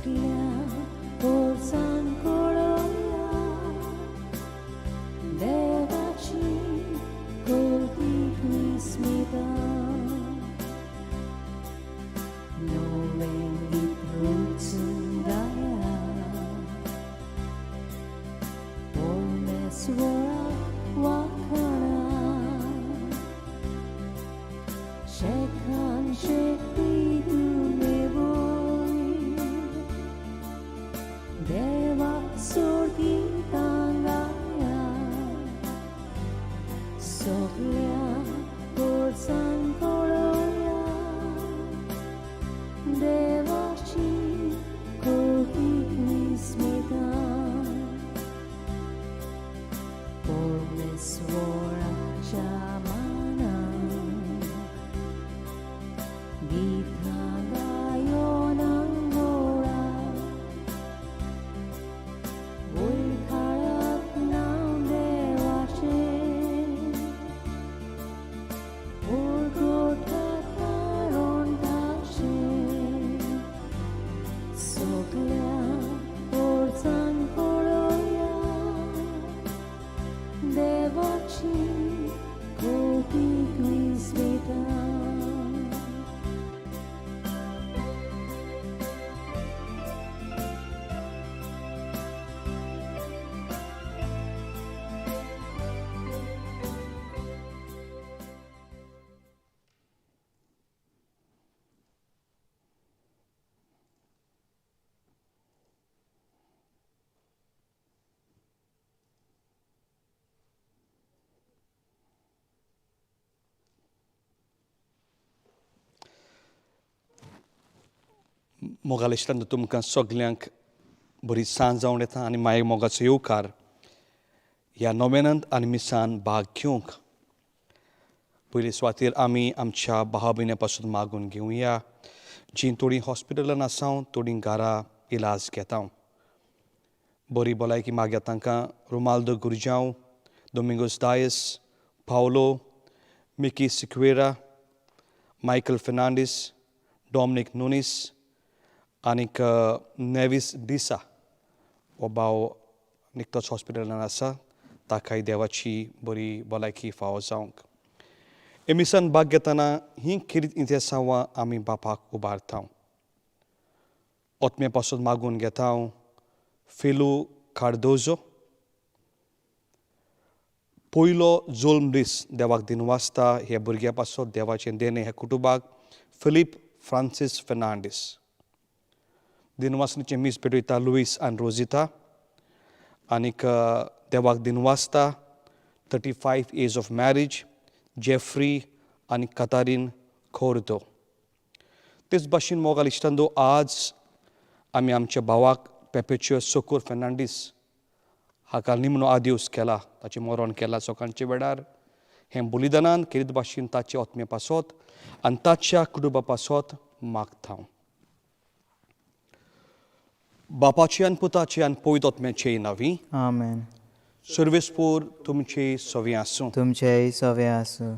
सगल्या पोरसान कळोया देवाची कोटीक विस्मिता नवें गीत रुचून गाया परमेश्वराक वाखाणा शेखान शक्ती तुमेवय देवाक सोडगितां गाया सगल्या पोरसान कळोया देवाची कोटीक विस्मिता परमेश्वराच्या मानाक गितां गायोन आंगोळा वयर नांव देवाचें परगटात कारण ताचें सगल्या पोरसान कळोया देवाची कोटीक विस्मिता. मोगाल इश्टांनो, तुमकां सगल्यांक बरी सांज जावन येता आनी मागीर मोगाचो येवकार ह्या नोवेनांत आनी मिसान भाग घेवंक. पयले सुवातेर आमी आमच्या भाव भयण्यां पासून मागून घेवया जीं थोडीं हॉस्पिटलान आसा, थोडीं घरा इलाज घेता. बरी भलायकी मागया तांकां. Romaldo Gurjao, Domingos Dias, Paulo, Mickey Sequeira, Michael Fernandes, Dominic Nunes आनीक नेवीस डिसा हो भाव निकतोच हॉस्पिटलान आसा, ताकाय देवाची बरी भलायकी फावो जावंक. हे मिसान भाग घेतना ही खेरीत इंतेसांवां आमी बापाक उबारता. ओतमे पासून मागून घेता फिलू कार्दोजो, पयलो जोल्म दीस देवाक दिनवासता. हे भुरग्या पासत देवाचें देणें ह्या कुटुंबाक. फिलीप फ्रांसीस फेर्नांडीस दिनवासनीचें मीस पेटयता. लुईस आनी रोजिता आनीक देवाक दिनवासता 35 years of marriage Jeffrey आनी कतारीन खोर्दो. तेच भाशेन मोगाल इश्टांनो, आज आमी आमच्या भावाक पेपेच्यो सोकूर फेर्नांडीस हाका निमणो आदिवस केला, ताचें मरण केला सकाळच्या वेळार. हें बलिदानान खेरीत भाशेन ताचे आत्मे पासत आनी ताच्या कुटुंबा पासत मागता. बापाची आनी पुताची आनी पवित्र आत्म्याचे नांवी. आमेन. सर्वेस्पोर तुमचे सवी आसूं. तुमचेय सवे आसूं.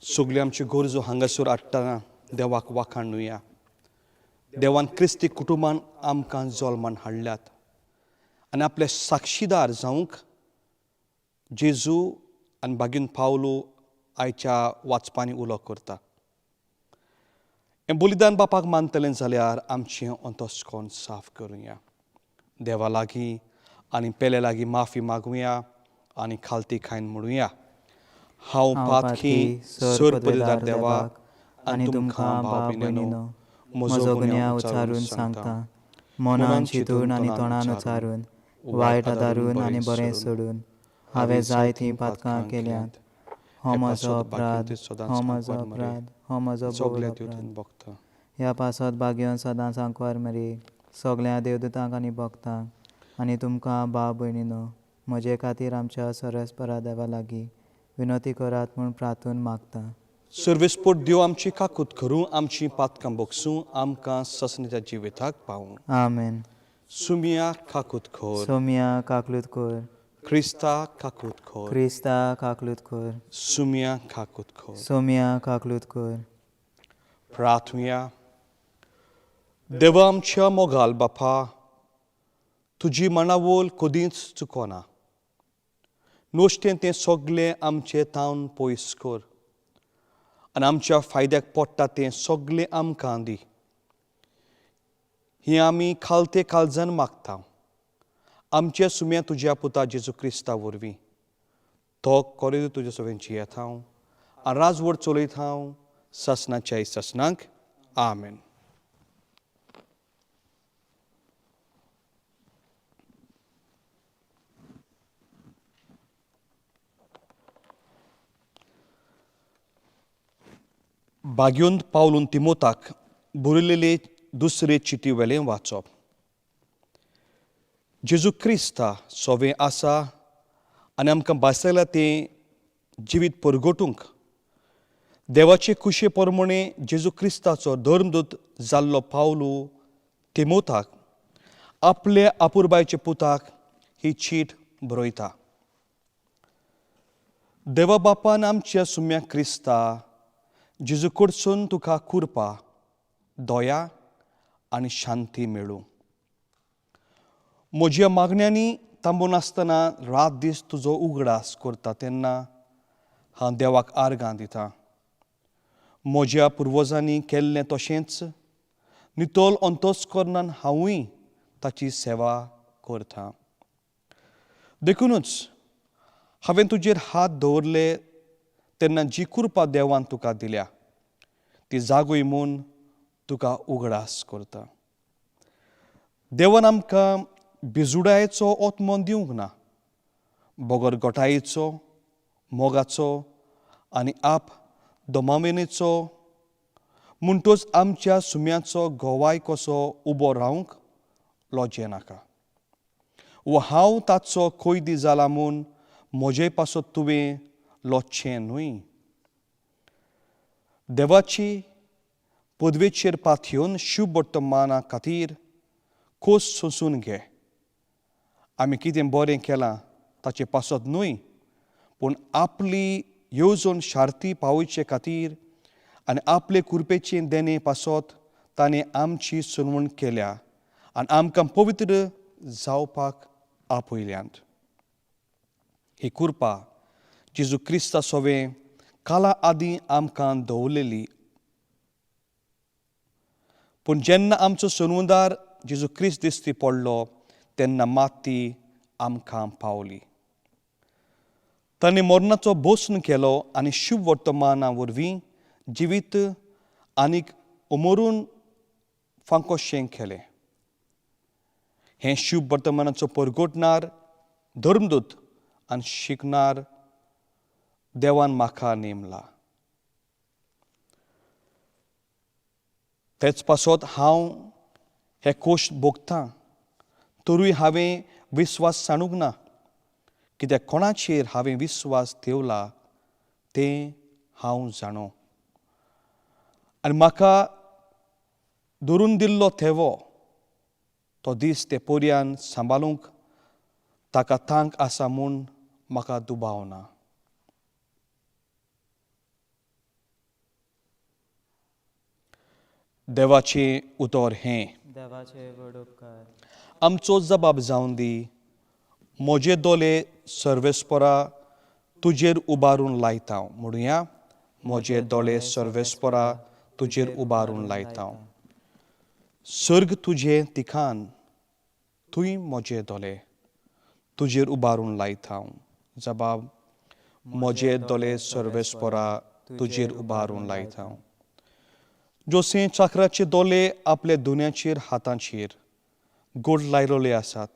सगल्यो आमच्यो गरजो हांगासर हाडटना देवाक वाखाणुया. देवान क्रिस्ती कुटुंबान आमकां जल्मान हाडल्यात आनी आपले साक्षीदार जावंक जेजू आनी बागीन पावलो आयच्या वाचपांनी उलो करता. हें बलिदान बापाक मानतलें जाल्यार आमचें अंतस्कोण साफ करुया. देवा लागीं आनी पेले लागीं माफी मागुया आनी खालती खायन म्हणुया, हांव पातकी सर पदवीदार देवाक आनी तुमकां भाव भयणीनो म्हजो गुन्यांव उच्चारून सांगता. मनान चिंतून आनी तोंडान उच्चारून, वायट आदारून आनी बरें सोडून हांवें जायतीं पातकां केल्यांत. हो म्हजो अपराध, हो म्हजो अपराध, हो म्हजो भोव अपराध. ह्या पासत भाग्योन सदांच आंकवार मरी, सगळ्या देवदूतांक आनी भक्तांक आनी तुमकां भाव भयणीनो म्हजे खातीर आमच्या सरस्परा देवा लागीं विनवती करात म्हूण प्रार्थून मागता. सर्वेस्पोर देव आमची काकूत करूं, आमची पातकां बगसूं, आमकां ससनेच्या जिविताक पावूं. आमेन. सुमिया काकूत खोर. सोमिया काकलूत कोर. क्रिस्ता काकूत खोर. क्रिस्ता काकलूत कोर. सुमिया काकूत खोर. सोमिया काकलूत कोर. प्रार्थुया. देवा आमच्या मोगाल बापा, तुजी मांडावळ कदींच चुकोना. नुस्तें तें सगलें आमचें तावन पयस कर आनी आमच्या फायद्याक पडटा तें सगलें आमकां दी. हें आमी खालते काळजान मागता आमच्या सुम्या तुज्या पुता जेजू क्रिस्ता वरवीं. तो कोरेदू तुज्या सगळ्यांची येता हांव आनी राजवट चलयता हांव ससनाच्या ससनांक. आमेन. बाग्योंत पावलून तिमोताक बरयलेले दुसरे चिटी वेलें वाचप. जेजू क्रिस्ता सोवें आसा आनी आमकां भासयलां तें जिवीत परगटूंक देवाचे खुशे प्रमाणे जेजू क्रिस्ताचो धर्मदूत जाल्लो पावलू तिमोताक आपले आपुरबायचे पुताक ही चीट बरयता. देवा बापान आमच्या सुम्या क्रिस्ता जेजू कडसून तुका कुरपा दया आनी शांती मेळूं. म्हज्या मागण्यांनी थांबनासतना रात दीस तुजो उगडास करता तेन्ना हांव देवाक आर्गां दितां. म्हज्या पुर्वजांनी केल्लें तशेंच नितळ अंतस्करणान हांवूय ताची सेवा करता. देखुनूच हांवें तुजेर हात दवरले तेन्ना जी कृपा देवान तुका दिल्या ती जागोय म्हूण तुका उगडास करता. देवान आमकां बिजुडायेचो आत्मो दिवंक ना, बगर गोठायेचो, मोगाचो आनी आप दमावेनेचो. म्हणटच आमच्या सुम्याचो गोवाय कसो उबो रावंक लजें नाका व हांव ताचो कैदी जाला म्हूण म्हजे पासत तुवें लजचें न्हय. देवाची पदवेचेर पातयेवन शुभ वर्तमाना खातीर खोस सोंसून घे. आमी कितें बरें केलां ताचे पासत न्हय, पूण आपली येवजण शार्ती पावोवचे खातीर आनी आपले कुरपेचें देणें पासत ताणें आमची सुनवण केल्या आनी आमकां पवित्र जावपाक आपयल्यांत. ही कुरपा जेजू क्रिस्ता सोवें काला आदीं आमकां दवरलेली, पूण जेन्ना आमचो सनवदार जेजू क्रिस्त दिश्टी पडलो तेन्ना मात ती आमकां पावली. ताणें मरणाचो भोसन केलो आनी शुभ वर्तमाना वरवीं जिवीत आनीक उमरून फांकोशें केलें. हें शुभ वर्तमानाचो परगटणार धर्मदूत आनी शिकणार देवान म्हाका नेमला. तेच पासत हांव हे कोश भोगतां, तरूय हांवें विस्वास सांडूंक ना, कित्याक कोणाचेर हांवें विस्वास ठेवला तें हांव जाणो. आनी म्हाका धरून दिल्लो थेवो तो दीस ते पोरयान सांबाळूंक ताका तांक आसा म्हूण म्हाका दुबाव ना. देवाचें उतर हें. देवाचे व्हड उपकार. आमचो जबाब जावन दी. म्हजे दोले सर्वेस्परा तुजेर उबारून लायता. म्हणुया, म्हजे दोळे सर्वेस्परा तुजेर उबारून लायता. सर्ग तुजें तिखान, तूंय म्हजे दोले तुजेर उबारून लायता. जबाब, म्हजे दोले सर्वेस्परा तुजेर उबारून लायता. जोसे चाकराचे दोले आपल्या दुन्याचेर हातांचेर गोड लायलेले आसात,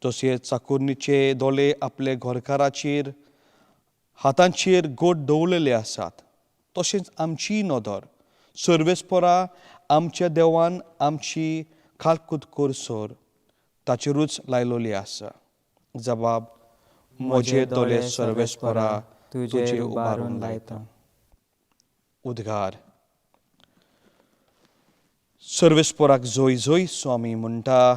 जशे चाकुरणीचे दोले आपले घरकाराचेर हातांचेर गोड दवरलेले आसात, तशेंच आमची नदर सर्वेस्परा आमच्या देवान आमची खालकूत करसर ताचेरूच लायलेली आसा. जबाब, म्हजे दोले सर्वेस्परा तुजेर उबारून लायता. उद्गार. सर्वेस्पराक जोय जोय स्वामी म्हणटा,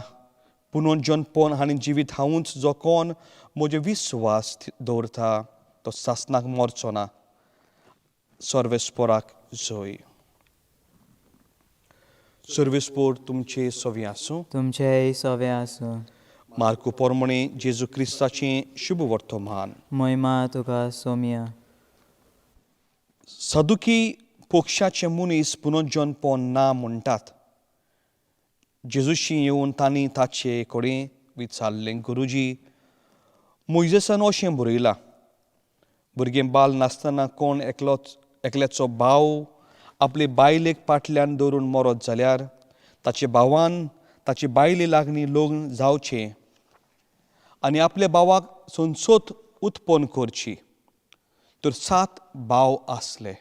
पुनोजनपण आनी जिवीत हांवूच जो कोण म्हजे विस्वास दवरता तो सासनाक मरचो ना. सर्वेस्पराक जोय. सर्वेस्पोर तुमचे सवी आसूं. तुमचेय सवे आसूं. मार्कू पोरमणे जेजू क्रिस्ताचें शुभ वर्तमान. महिमा तुका सोम्या. सदुकी पक्षाचे मनीस पुनर्जनपण ना म्हणटात. जेजूशी येवन तांणी ताचे कडेन विचारलें, गुरुजी, मोयजेसान अशें बरयलां, भुरगें बाल नासतना कोण एकलोच एकल्याचो भाव आपले बायलेक फाटल्यान दवरून मरत जाल्यार ताचे भावान ताचे बायले लागीं लग्न जावचें आनी आपल्या भावाक संसोत उत्पन्न करची. तर 7 भाव आसले.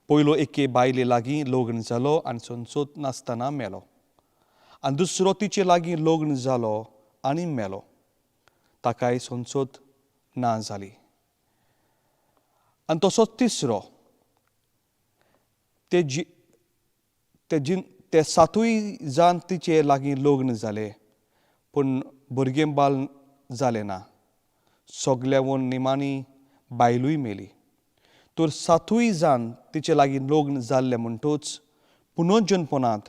पयलो एके बायले लागीं लग्न जालो आनी संसोत नासतना मेलो, आनी दुसरो तिचे लागीं लग्न जालो आनी मेलो, ताकाय संसोत ना जाली. आनी तसोच तिसरो. ते 7 जाण तिचे लागीं लग्न जाले, पूण भुरगें बाल जालें ना. सगल्यावन निमाणी बायलूय मेली. तर 7 जाण तिचे लागीं लग्न जाल्ले म्हणटूच पुनर्जनपणांत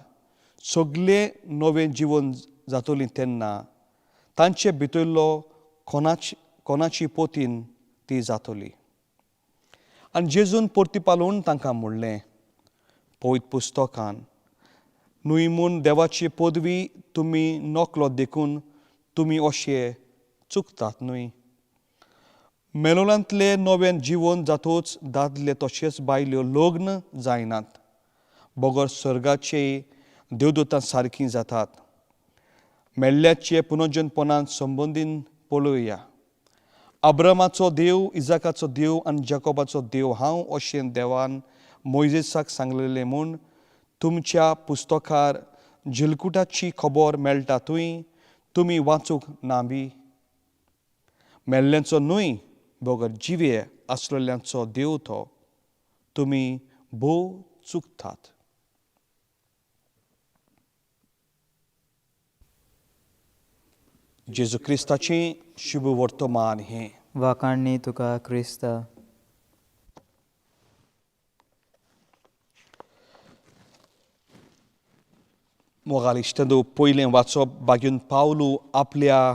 सगळे नवें जिवन जातलीं तेन्ना तांचे भितरलो कोणाची पोतीन ती जातली. आनी जेजून परतीपालून तांकां म्हणलें, पवित्र पुस्तकान न्हय म्हूण देवाची पदवी तुमी नकलो देखून तुमी अशे चुकतात न्हय. मेलोलांतले नवें जिवन जातूच दादले तशेंच बायल्यो लग्न जायनात, बगर स्वर्गाचे देवदूतां सारकीं जातात. मेल्ल्याचे पुनर्जनपणांत संबंदीन पळोवया. अब्रामाचो देव, इजाकाचो देव आनी जाकोबाचो देव हांव अशें देवान मोयजेसाक सांगलेलें म्हूण तुमच्या पुस्तकार झिलकुटाची खबर मेळटा थंय तुमी वाचूंक ना बी. मेल्ल्यांचो न्हय बगर जिवे आसलेल्यांचो देव तो, तुमी भोव चुकतात. जेजू क्रिस्ताचें शुभ वर्तमान हें. वाखाणणी तुका क्रिस्ता. मोगाल इश्टांनो, पयलें वाचप बागीन पावलू आपल्या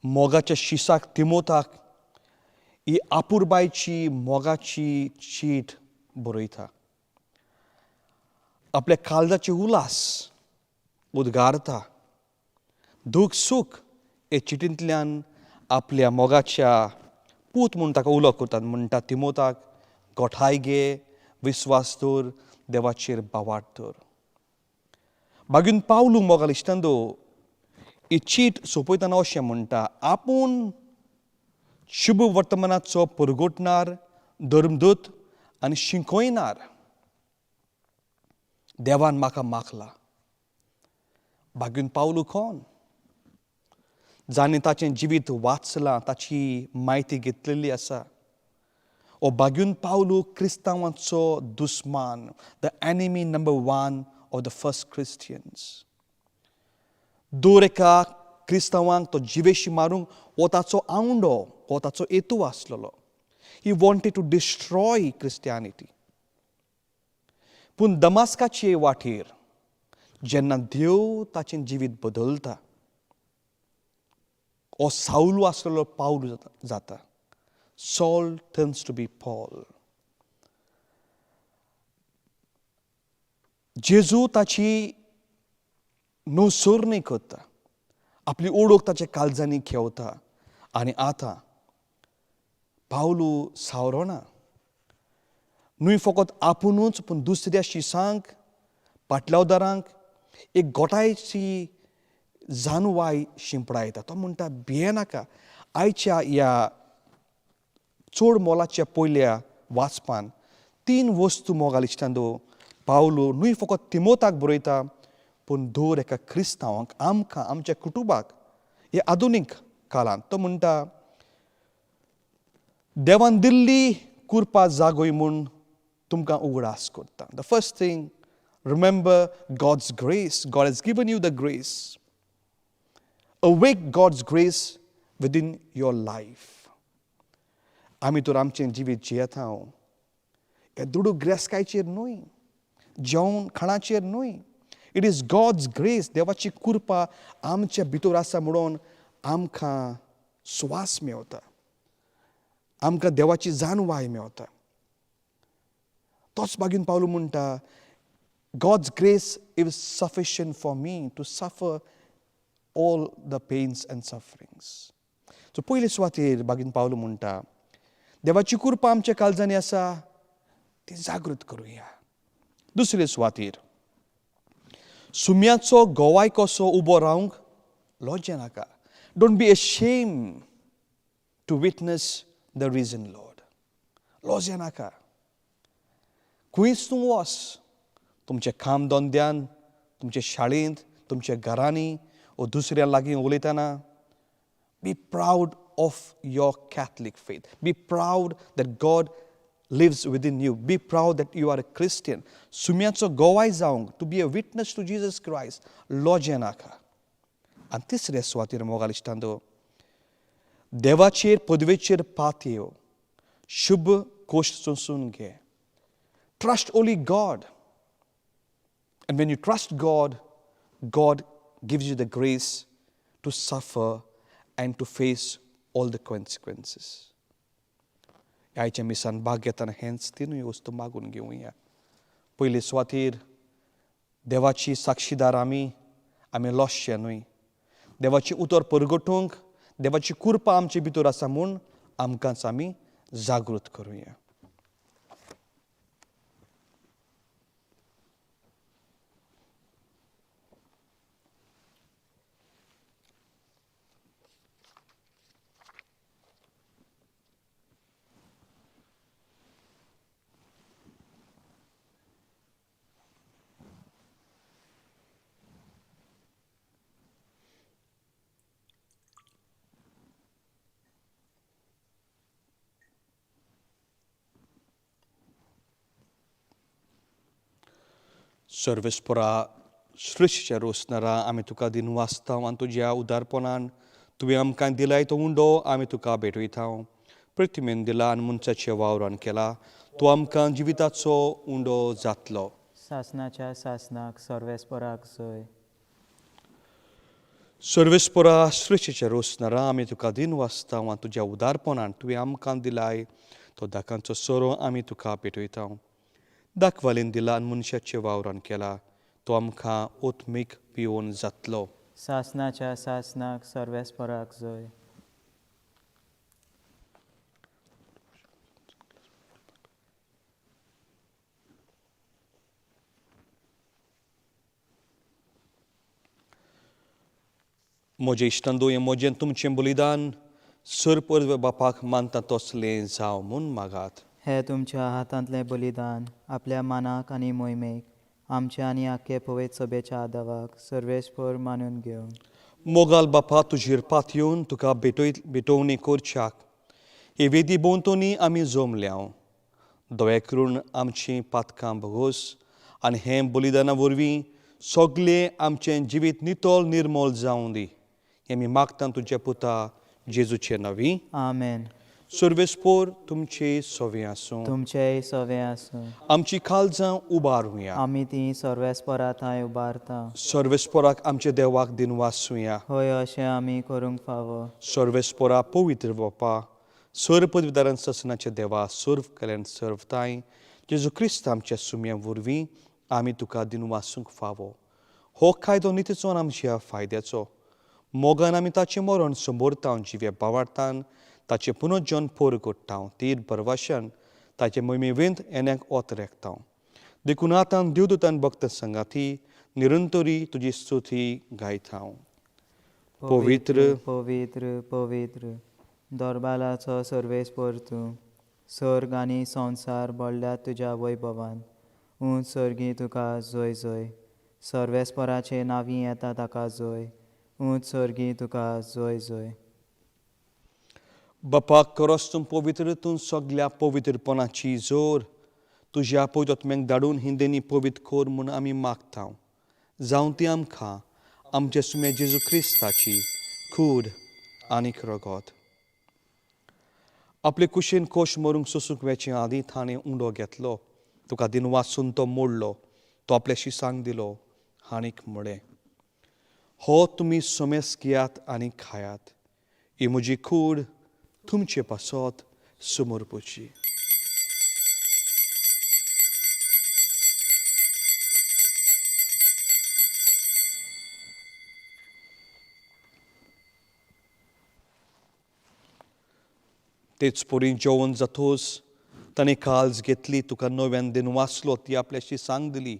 मोगाच्या शिसाक तिमोताक ही आपुरबायची मोगाची चीट बरयता. आपल्या काळजाचे उल्हास उद्गारता. दूख सूख हे चिटींतल्यान आपल्या मोगाच्या पूत म्हूण ताका उलो करतात. म्हणटा तिमोताक गोठाय घे, विस्वास दवर, देवाचेर बावाट दवर. बागीन पावलू मोगाल इश्टांनो ही चीट सोंपयतना अशें म्हणटा, आपूण शुभ वर्तमानाचो परगटणार, धर्मदूत आनी शिंकयणार. देवान म्हाका मागला. बागीन पावलू कोण? जाणें ताचें जिवीत वाचलां, ताची म्हायती घेतलेली आसा. ओ बागीन पावलू क्रिस्तांवांचो दुस्मान, the enemy number 1 of the first Christians. दर एका क्रिस्तांवांक तो जिवेशी मारूंक हो ताचो आवंडो, हो ताचो हेतू आसलेलो. He wanted to destroy Christianity. पूण दमास्काचे वाटेर जेन्ना देव ताचें जिवीत बदलता, हो सावलू आसलेलो पावलू जाता. Saul turns to be Paul. जेजू ताची नवसरणी करता, आपली ओळख ताच्या काळजांनी खेवता. आनी आतां पावलू सावरोना न्हय फकत आपुनूच पूण दुसऱ्या शिसांक, पाटलावदारांक एक गोठायची जानवाय शिंपडायता. तो म्हणटा भियेनाका. आयच्या ह्या चड मोलाच्या पयल्या वाचपान 3 वस्तू मोगाल इश्टांनो पावलू न्हय फकत तिमोताक बरयता पूण दर एका क्रिस्तांवाक, आमकां, आमच्या कुटुंबाक हे आधुनीक काळांत. तो म्हणटा देवान दिल्ली कुरपा जागोय म्हूण तुमकां उगडास करता. The first thing, remember God's grace. God has given you the grace. Awake God's grace within your life. आमी तर आमचें जिवीत जियेता हे दुडू ग्रेसकायचेर न्हय, जेवण खाणाचेर न्हय. It is God's grace, देवाची कृपा आमच्या भितर आसा म्हणून आमकां स्वास मेवता, आमकां देवाची जाणवाय मेवता. तोच बागीन पावलो म्हणटा, God's grace is sufficient for me to suffer all the pains and sufferings. So पयले सुवातेर बागीन पावलो म्हणटा, देवाची कृपा आमच्या काळजांनी आसा ती जागृत करुया. दुसरे सुवातेर सुम्याचो गोवाय कसो उबो रावंक लॉजे नाका. Don't be ashamed to witness the risen Lord. लॉजे नाका. खंयच तूं वच, तुमच्या काम धंद्यान, तुमच्या शाळेंत, तुमच्या घरांनी ओ दुसऱ्या लागीं उलयतना, be proud of your Catholic faith. Be proud that God lives within you. Be proud that you are a Christian. सुम्याचो गोवाय जावंक, to be a witness to Jesus Christ, लॉजे नाका. आनी तिसरे सुवातेर मोगाल इश्टांदो, देवाचेर पदवेचेर पातयो, शुभ कोश सोंसून घे. Trust only God. And when you trust God, God gives you the grace to suffer and to face all the consequences. आयच्या मिसान भाग घेतना हेंच तिनूय वस्तू मागून घेवया. पयले सुवातेर देवाची साक्षीदार आमी, आमी लोसचे न्हय. देवाची उतर परगटूंक देवाची कृपा आमचे भितर आसा म्हूण आमकांच आमी जागृत करुया. सर्वेस्परा सृश्टीच्या रोसणारा, आमी तुका दिन वाचता आनी तुज्या उदारपणान तुवें आमकां दिलाय तो उंडो आमी तुका भेटयता. प्रतिमेन दिला आनी मनशाच्या वावरान केला, तो आमकां जिविताचो उंडो जातलो. सासनाच्या सासनाक सर्वेस्पराक जय. सर्वेस्परा सृश्टीच्या रोसणारा, आमी तुका दिन वाचता आनी तुज्या उदारपणान तुवें आमकां दिलाय तो दाकांचो सोरो आमी तुका भेटयता. दाखवालीन दिला आनी मनशाच्या वावरान केला, तो आमकां ओतमीक पिवन जातलो. सासनाच्या सासनाक सर्वेस्पराक जय. म्हजे इश्टांदो, हें म्हजें तुमचें बलिदान सर बापाक मानता तसलें जावं म्हूण मागात. हे तुमच्या हातांतलें बलिदान आपल्या मानाक आनी मोहिमेक आमच्या आनी आख्खे पवित्र सभेच्या आदावाक सर्वेस्पर मानून घेवन. मोगाल बापा, तुजेर पात येवन तुका भेटोवणी करच्याक हे वेदी भोंवतणी आमी जमल्या. दोळे करून आमचीं पातकां भोगोस आनी हें बलिदाना वरवीं सगळें आमचें जिवीत नितळ निर्मोल जावं दी. हें आमी मागता तुज्या पुता जेजूचे नांवी. आमेन. सर्वेस्पोर तुमचे सवे आसूं. तुमचेय सवे आसूं. आमची काळजां उबारुया. आमी ती सर्वेस्परा थंय उबारता. सर्वेस्पोराक आमच्या देवाक दिन वासुया. हय, अशें आमी करूंक फावो. सर्वेस्पोरा पवित्र बापा, सर्व पदवीदारान ससनाच्या देवा, सर्व कल्याण सर्वताय जेजू क्रिस्त आमच्या सुम्या वरवीं आमी तुका दिन वासूंक फावो. हो कायदो नितीचो आनी आमच्या फायद्याचो. मोगान आमी ताचें मरण समोरता, जिव्या बावार्थान ताचें पुनर्जन पोर करता, तीर बरवाशन ताचे मोहिमेवेंत येण्याक ओत रेखता. देखून आतां देवदूतान भक्त संगाती निरंतरी तुजी स्तुती गायता. पवित्र, पवित्र, पवित्र दरबाराचो सर्वेस्पर तूं, सर्ग आनी संवसार भरल्यात तुज्या वैभवान. ऊंच सर्गी तुका जय जय. सर्वेस्पराचे नांवी येता ताका जय. ऊंच सर्गी तुका जय जय. बापा, खरोच तूं पवित्र, तूं सगल्या पवित्रपणाची जोर. तुज्या पवित्र धाडून हिंदेनी पवित्र कर म्हूण आमी मागता. जावं ती आमकां आमच्या सुम्या जेजू क्रिस्ताची कूड आनीक रगत. आपले कुशीन कोश मरूंक सोसूंक वेचे आदीं ताणें उंडो घेतलो, तुका दिन वाचून तो मोडलो तो आपल्याशी सांग दिलो आनीक म्हळें, हो तुमी सोमेस घेयात आनी खायात, ही म्हजी कूड तुमचे पासत समर्पची. तेच परी जेवण जातोच ताणें काल्स घेतली, तुका नव्यान दिन वाचलो, ती आपल्याशी सांग दिली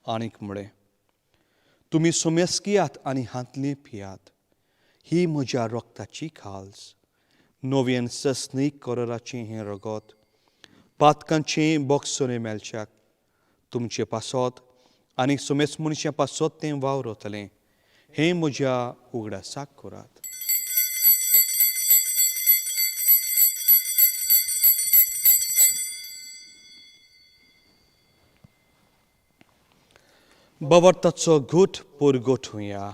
आनीक म्हळें, तुमी सोमेस घेयात आनी हांतली पियात, ही म्हज्या रक्ताची काल्स, नव्यान सस्नीक कराराचें हें रगत, पातकांचें बोगसणें मेळच्याक तुमचे पासत आनी सोमेस मनशां पासत तें वावरतलें, हें म्हज्या उगडासाक करात. बावर्ताचो घूट पुरगोट हुया.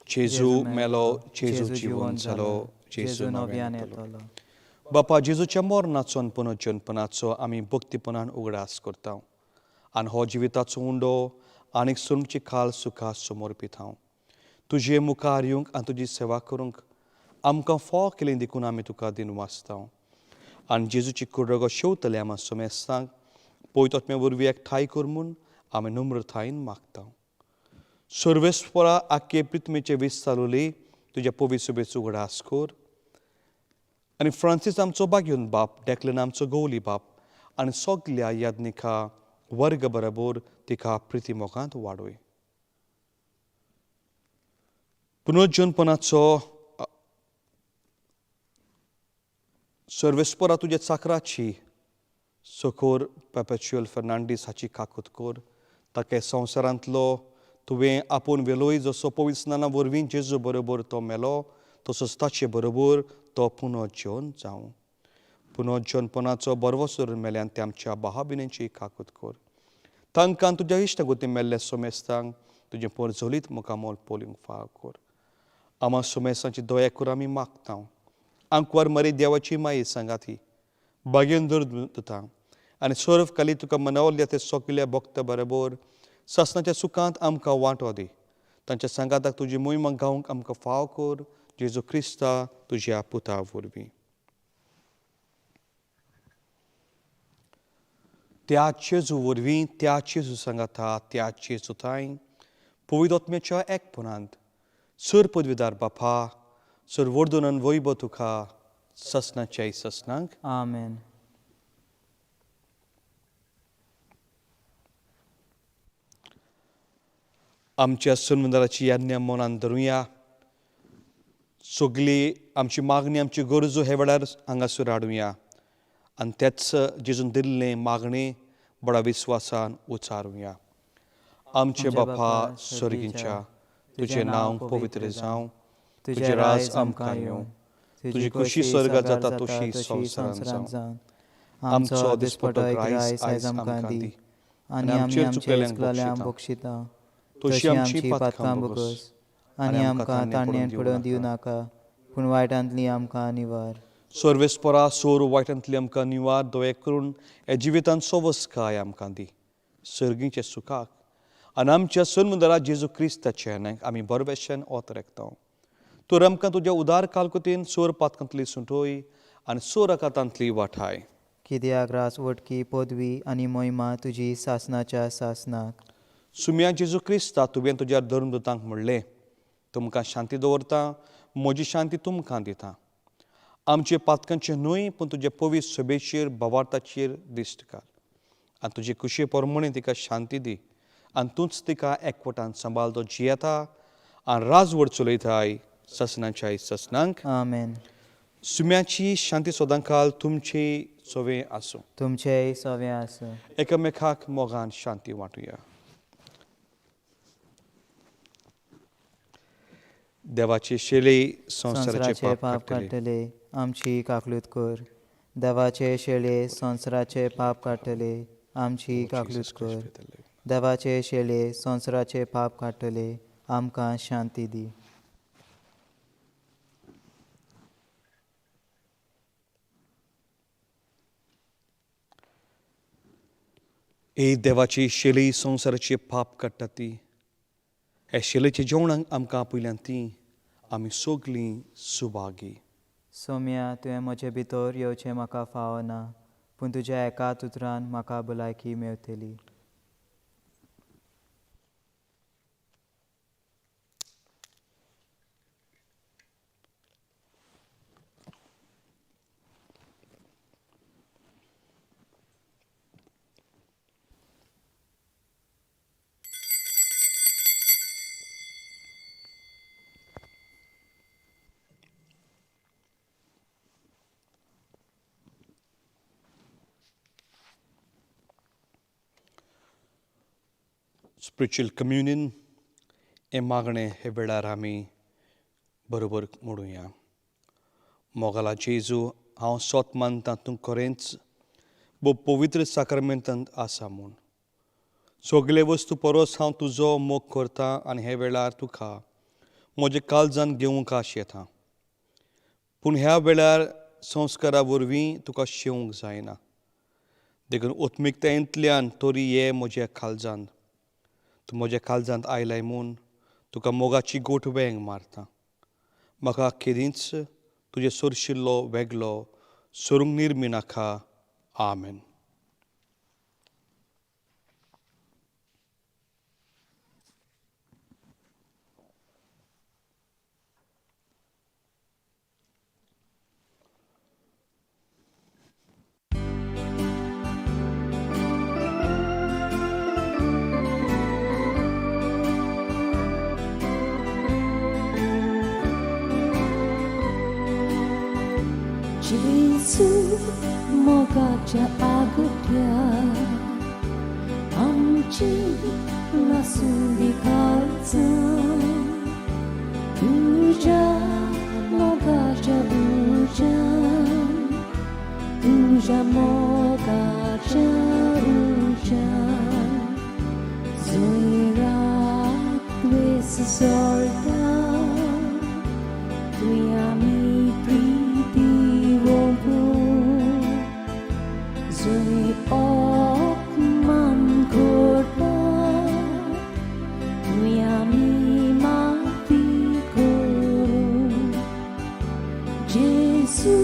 जेजू मेलो, जेजू जिवन जालो, जेजू नव्यान येतलो. बापा, जेजूच्या मरणाचो आनी पुनर्जनपणाचो आमी भक्तीपणान उगडास करता आनी हो जिविताचो उंडो आनीक सोमची खाल सुखा समर्पीत हांव. तुजे मुखार येवंक आनी तुजी सेवा करूंक आमकां फोव केली देखून आमी तुका दिन वाचता. आनी जेजूची कुडरगो शेवतले आमा सोमेस्तांक पयतोत्मे वरवीं एकठांय कर म्हूण आमी नम्रतायेन मागता. सर्वेस्परा आख्खे पृथ्वीचे वीस चालवली तुज्या पवित्र सुबेचो उगडास कर आनी फ्रांसीस आमचो बागयोन बाप, डेक्लन आमचो गवली बाप आनी सगल्या याज्ञिका वर्ग बरोबर तिका प्रिती मोगांत वाडोय. पुनर्जनपणाचो सर्वेस्परा तुज्या चाकराची सखोर पेपेच्युअल फर्नांडीस हाची काकूत कर, ताका संवसारांतलो तुवें आपूण वेलोय जसो पवित्र स्नाना वरवीं जेजू बरोबर तो मेलो तसोच ताचे बरोबर तो पुनर्जन जावं. पुनर्जनपणाचो बरवसर मेल्यान ते आमच्या भावाभिणेची काकूत कर, तांकां तुज्या इश्टागोती मेल्ल्या सोमेस्तांक तुजें पोरजोलीत मुखामोल पोलिंग फाव कर. आमा सोमेस्तांची दया कर आमी मागता. आंकवार मरी देवाची माई सांगाती बागेन दर दिता आनी सर्व काली तुका मनवल्ल्या ते सगल्या भक्त बरोबर सासणाच्या सुखांत आमकां वांटो दी. तांच्या सांगाताक तुजी मोहिमा गावंक आमकां फाव कर, जेजू क्रिस्ता तुज्या पुता वरवीं. त्या जेजू वरवीं, त्या जेजू सांगाता, त्या जेजू थांय पवित्र आत्म्याच्या एकपणांत सर पदवीदार बापा, सर वर्धनन वैभव तुका ससनाच्या ससनांक. आमेन. आमच्या सनमंदराची याज्ञा मनान धरुया. सगली आमची मागणी, आमची गरजो हे वेळार हांगासर हाडुया आनी तेच जेजून दिल्लें मागणी बडा विस्वासान उचारुया. आमचे बापा सर्गींच्या, तुजें नांव पवित्र जावं, तुजें राज आमकां येवं, तुजी खुशी स्वर्गात जाता तशी संवसारांत जावं. आमचो दिसपटो ग्रायस आयज आमकां दी आनी आमचेर चुकलेल्यांक बक्षिता, तशी आमची पातकां बोगस आनी आमकां ताणें पडोवन दिवं नाका, पूण वायटांतली आमकां निवार. सर्वेस्परा सोर वायटांतली आमकां निवार, दोळे करून ह्या जिवितांत सोवसकाय आमकां दी, सर्गीच्या सुखाक आनी आमच्या सन्मुंदरा जेजू क्रिस्ताच्या आमी बरवेशन ओत रेखता. तर आमकां तुज्या उदार कालकुतीन सोर पातकांतली सुटोय आनी सोर आकातांतली वाठाय. कित्याक रास वटकी पदवी आनी मोहिमा तुजी सासनाच्या सासनाक. सुम्या जेजू क्रिस्ता, तुवें तुज्या धर्मदूतांक म्हणलें, तुमकां शांती दवरता, म्हजी शांती तुमकां दिता. आमचे पातकांचे न्हय पूण तुजे पवित्र सभेचेर भावार्थाचेर दिश्ट घाल आनी तुजे कुशे प्रमाणे तिका शांती दी आनी तूंच तिका एकवटान सांबाळ तो जियेता आनी राजवट चलयताय ससनाच्या ससनांक. आमेन. सुम्याची शांती सदांकाल तुमची सवे आसूं. तुमचेय सवे आसूं. एकामेकाक मोगान शांती वांटुया. देवाची शेळी संवसाराचे पाप काडटले, आमची काकलूत कर. देवाचे शेळे संवसाराचे पाप काडटले, आमची काकलूत कर. देवाचे शेळे संवसाराचे पाप काडटले, आमकां शांती दी. ए देवाची शेली संवसाराची पाप काडटा ती हे शेलेच्या जेवणाक आमकां आपयल्यान ती आमी सगलीं सुभागी. सोम्या, तुवें म्हजे भितर येवचें म्हाका फावना, पूण तुज्या एकाच उतरान म्हाका भलायकी मेवतली. स्पिरिच्युअल कम्युनियन हें मागणें हे वेळार आमी बरोबर म्हणुया. मोगाला जेजू, हांव सोत मानता तूं खरेंच भोव पवित्र साक्रमेंतांत आसा म्हूण. सगळे वस्तू परस हांव तुजो मोग करता आनी हे वेळार तुका म्हज्या काळजान घेवंक आशेता. पूण ह्या वेळार संस्कारा वरवीं तुका शेवंक जायना, देखून उत्मिकतायेंतल्यान तरी ये म्हज्या काळजांत. तूं म्हज्या काळजांत आयलाय म्हूण तुका मोगाची गोट वेंग मारता. म्हाका केदींच तुजें सोरशिल्लो वेगळो सरूंक निर्मी नाका. आमेन. जेजू मोगाच्या आगट्या आमची लासूंदी काळजां, तुज्या मोगाच्या उज्यान, तुज्या मोगाच्या उज्यान, जंय रात द्वेस जळटा, तुवें आमी प्रिती वळखूं, जंय अपमान करता, तुवें आमी माफी करूं. जेजू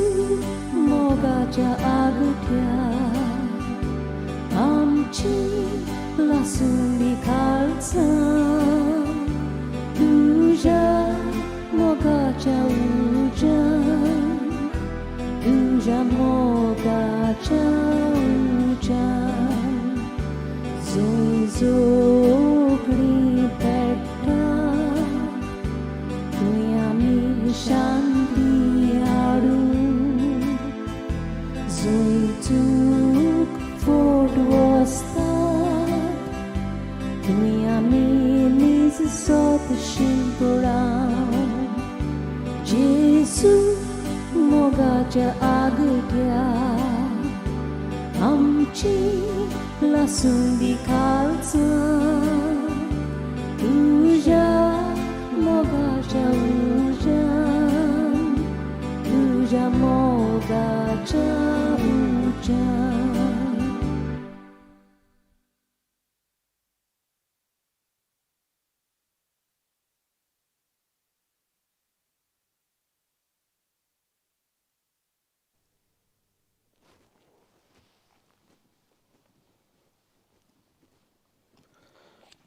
मोगाच्या आगट्या आमची लासूंदी काळजां, तुज्या मोगाच्या उज्यान, तुज्या मोगाच्या उज्यान, जंय झगडीं पेट्टा, थंय आमी शांती हाडूं, जंय चूक फोट वसता, थंय आमी नीज सोत शिंपडावं. जेजू मोगाच्या आगट्या आमची लासूंदी काळजां, तुज्या मोगाच्या उज्यान, तुज्या मोगाच्या उज्यान.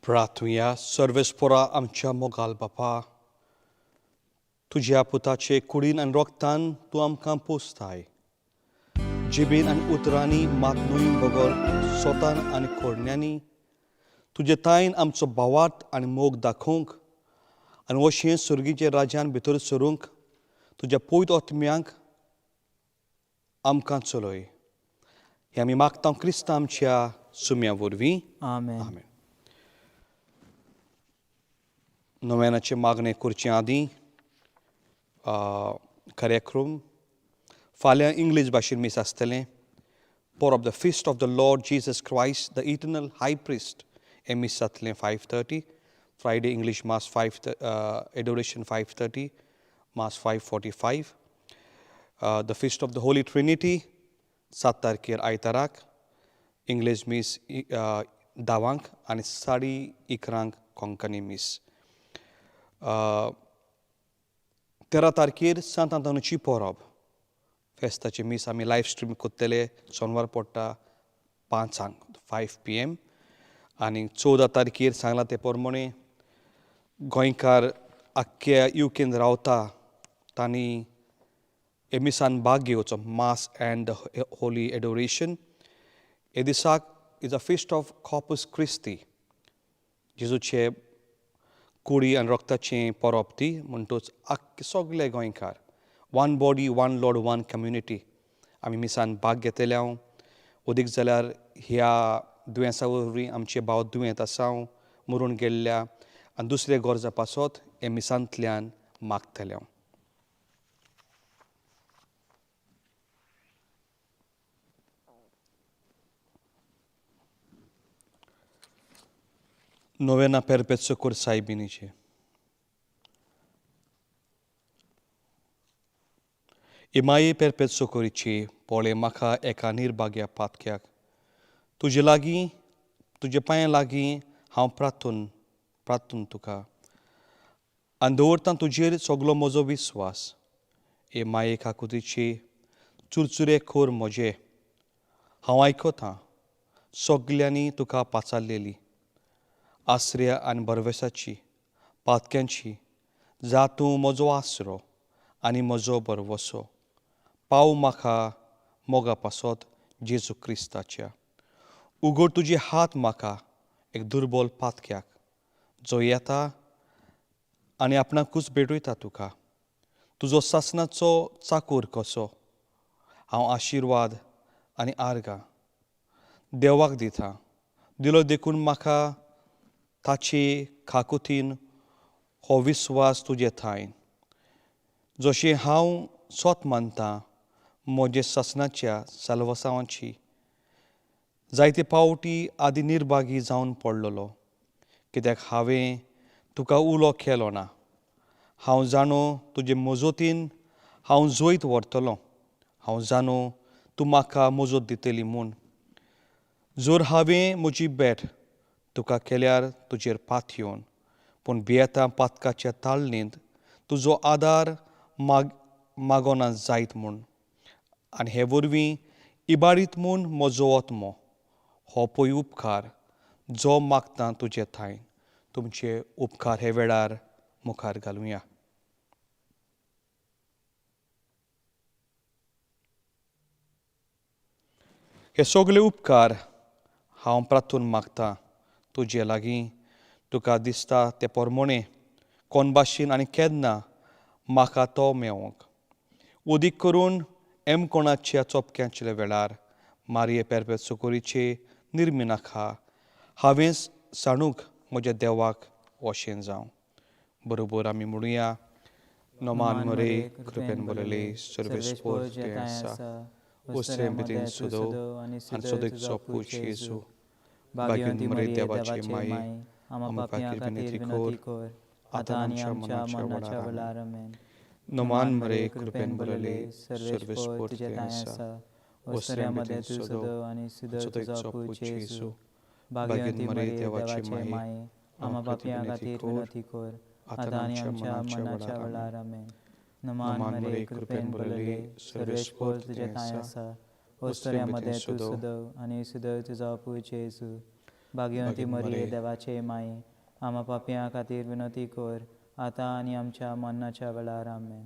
प्रार्थुया. सर्वेस्पोरा आमच्या मोगाल बापा, तुज्या पुताचे कुडीन आनी रोगतान तूं आमकां पोसताय. जिबेन आनी उतरांनी मात न्हय बगर सोतान आनी कोरण्यांनी तुजे ताईन आमचो भावार्थ आनी मोग दाखोवंक आनी अशें सर्गीच्या राज्यान भितर सरूंक तुज्या पयत आत्म्यांक आमकां चलय. हें आमी मागता क्रिस्तांव आमच्या सुम्या वरवीं. आमेन. आमेन. नव्यानाचे मागणें करचे आदीं कार्यक्रम फाल्यां इंग्लीश भाशेन मीस आसतलें. परब the feast of the Lord Jesus Christ the eternal high priest हें मीस जातलें 5:30. Friday English mass 5, adoration 5:30, mass 5:45. The feast of the Holy Trinity 7 तारखेर आयताराक. इंग्लीश मीस 10 आनी 11:30 कोंकणी मीस. 13 तारखेर सांत आंतोनीची परब फेस्ताची मीस आमी लायव स्ट्रीम करतले सोनवार पडटा 5 5 PM. आनी 14 तारखेर सांगलां ते प्रमाणे गोंयकार आख्ख्या युकेन रावता तांणी हे मिसान भाग घेवचो, मास एंड होली एडोरेशन. हे दिसाक is a feast of Corpus Christi, जेजूचे कुडी आनी रक्ताचें परब ती. म्हणटूच आख्खे सगळे गोंयकार one body one Lord one community आमी मिसान भाग घेतले. हांव अदीक जाल्यार ह्या दुयेंसा वरवीं आमचे भाव दुयेंत आसा मरून गेल्ल्या आनी दुसरे गरजा पासत हे मिसांतल्यान मागतले हांव. नोवेना पेरपेत्सो कोर सायबिनीचे. इमाये पेरपेत्सो कोरीची पळय म्हाका एका निर्भाग्या पातक्याक तुजे लागीं तुजे पांयां लागीं हांव प्रार्थून प्रार्थून तुका आनी दवरतां तुजेर सगलो म्हजो विस्वास. हे माये काकुतीची चुरचुरे खोर म्हजे हांव आयकतां सगल्यांनी तुका पाचारलेली आसऱ्या आनी बरवेसाची पातक्यांची जा तूं म्हजो आसरो आनी म्हजो बरवसो पाव म्हाका मोगा पासत जेजू क्रिस्ताच्या. उगड तुजे हात म्हाका एक दुर्बल पातक्याक जो येता आनी आपणाकूच भेटयता तुका. तुजो सासणाचो चाकूर कसो हांव आशिर्वाद आनी आर्गां देवाक दिता दिलो देखून म्हाका ताचे खाकुतीन हो विस्वास तुजे थांय जशें हांव स्वत मानता म्हजे सासणाच्या साल्वसांवाची. जायते पावटी आदी निर्भागी जावन पडलेलो कित्याक हांवें तुका उलो केलो ना. हांव जाणो तुजे मजतीन हांव जैत व्हरतलो, हांव जाणो तूं म्हाका मजत दितली म्हूण. जर हांवें म्हजी भेट तुका केल्यार तुजेर पात येवन पूण भियेता पातकाच्या ताळणींत तुजो आदार मागोना जायत म्हूण आनी हे वरवीं इबाडीत म्हूण म्हजो आत्मो हो पळय उपकार जो मागता तुजे थांय. तुमचे उपकार हे वेळार मुखार घालुया. हे सगळे उपकार हांव प्रार्थून मागता तुजे लागीं. तुका दिसता ते पोरमोणे कोण भाशेन आनी केन्ना म्हाका तो मेवोंक उदीक करून एम कोणाच्या चोपक्यांच्या वेळार मारये पेरपेत सुकोरीचे निर्मिनाखा हांवें सांडूंक म्हज्या देवाक वशेन जावं. बरोबर आमी म्हणुया. नमान मरे कृपेन बरयले सर्वेस्पोर तुजें आसा वस्त्रें भितर सुदो आनी सदोयचो पूत जेजू भाग्यवंती मरे देवाचे माये आमकां खातीर विनंती कर आतां आमच्या मरणाच्या वेळार. आमेन. नमान मरे कृपेन बरयले सर्वेस्पोर तुजें आसा वस्त्रें भितर सुदो आनी सदोयचो पूत जेजू भाग्यवंती मरे देवाचे माये आमकां खातीर विनंती कर आतां आनी आमच्या मरणाच्या वेळार. आमेन. नमान मरे कृपेन बरयले सर्वेस्पोर तुजें थांय आसा वस्त्र्या मदें तूं सदव आनी सदव तुजो पूत जेजू भाग्यवंती मरिये देवाचे माये आमा पापयां खातीर विनंती कर आतां आनी आमच्या मरणाच्या वेळार. आमेन.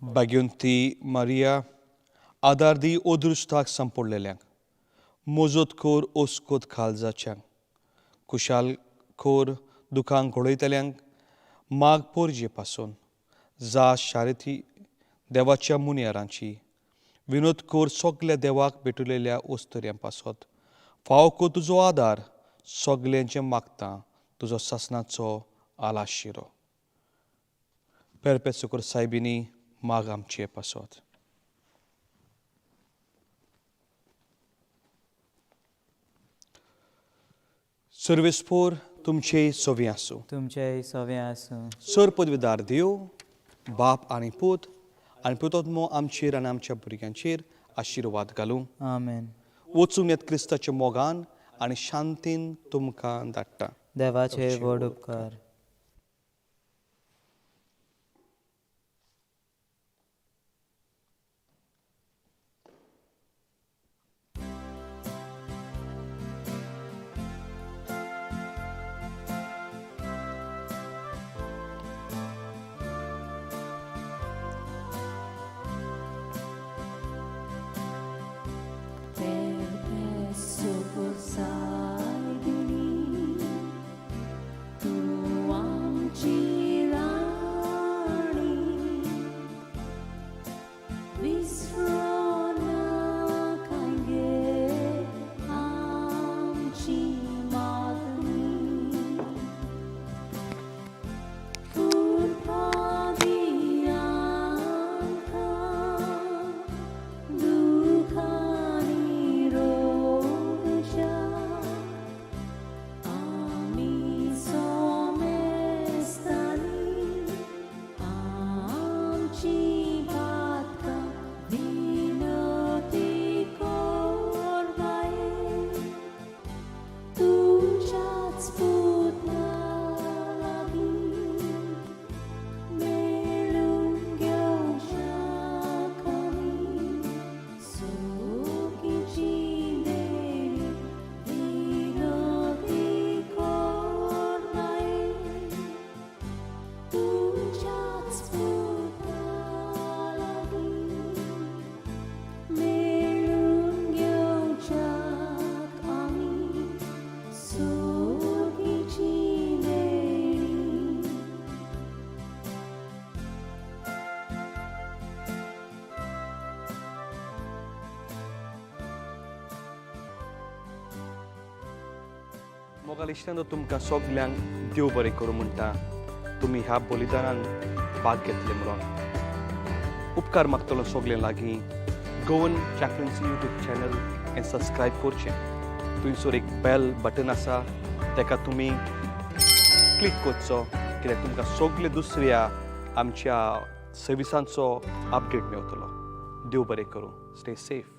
भाग्यवंती मारिया आदार दी अदृश्टाक सांपडलेल्यांक मजत कर ओस्कोत काळजाच्यांक खुशाल कर दुखांक घडयतल्यांक माग पोरजे पासून जा शारिती देवाच्या मुनियारांची विनोद कर सगल्या देवाक भेटलेल्या ओस्तऱ्यां पासत फाव कर तुजो आदार सगल्यांचें मागता तुजो सासणाचो आलाशिरो. पेरपेत सुकर सायबिनी माग आमचे पासत. सर्वेस्पोर तुमचे सवी आसूं. तुमचे सवे आसूं. सर पदवीदार देव बाप आनी पूत आनी पुतोत्मो आमचेर आनी आमच्या भुरग्यांचेर आशिर्वाद घालूं. आमेन. वचून येत क्रिस्ताच्या मोगान आनी शांतीन तुमकां धाडटा. देवाचे व्हड उपकार. Per soccorsai di tu आमची राणी विसरो नाका गे आमची मागणी कृपा दी आमकां दुखांनी रोगच्या आमी सोमेस्तांनी आमची पातकां विनती कोरबाये तुज्याच पुता लागीं मेळून घेवच्याक आमी सुखीची देणी विनती कोरबाये तुज्याच पुता लागीं मेळून घेवच्याक आमी सुखीची देणी. मोगाल इश्टांनो, तुमकां सगल्यांक देव बरें करूं म्हणटा. तुमी ह्या बलिदानान भाग घेतले म्हणून उपकार मागतलो सगल्यां लागीं. गोवन चॅपलन्सी यूट्यूब चॅनल हें सबस्क्रायब करचें. थंयसर एक बेल बटन आसा, ताका तुमी क्लिक करचो कित्याक तुमकां सगळे दुसऱ्या आमच्या सर्विसांचो अपडेट मेवतलो. देव बरें करूं. Stay safe.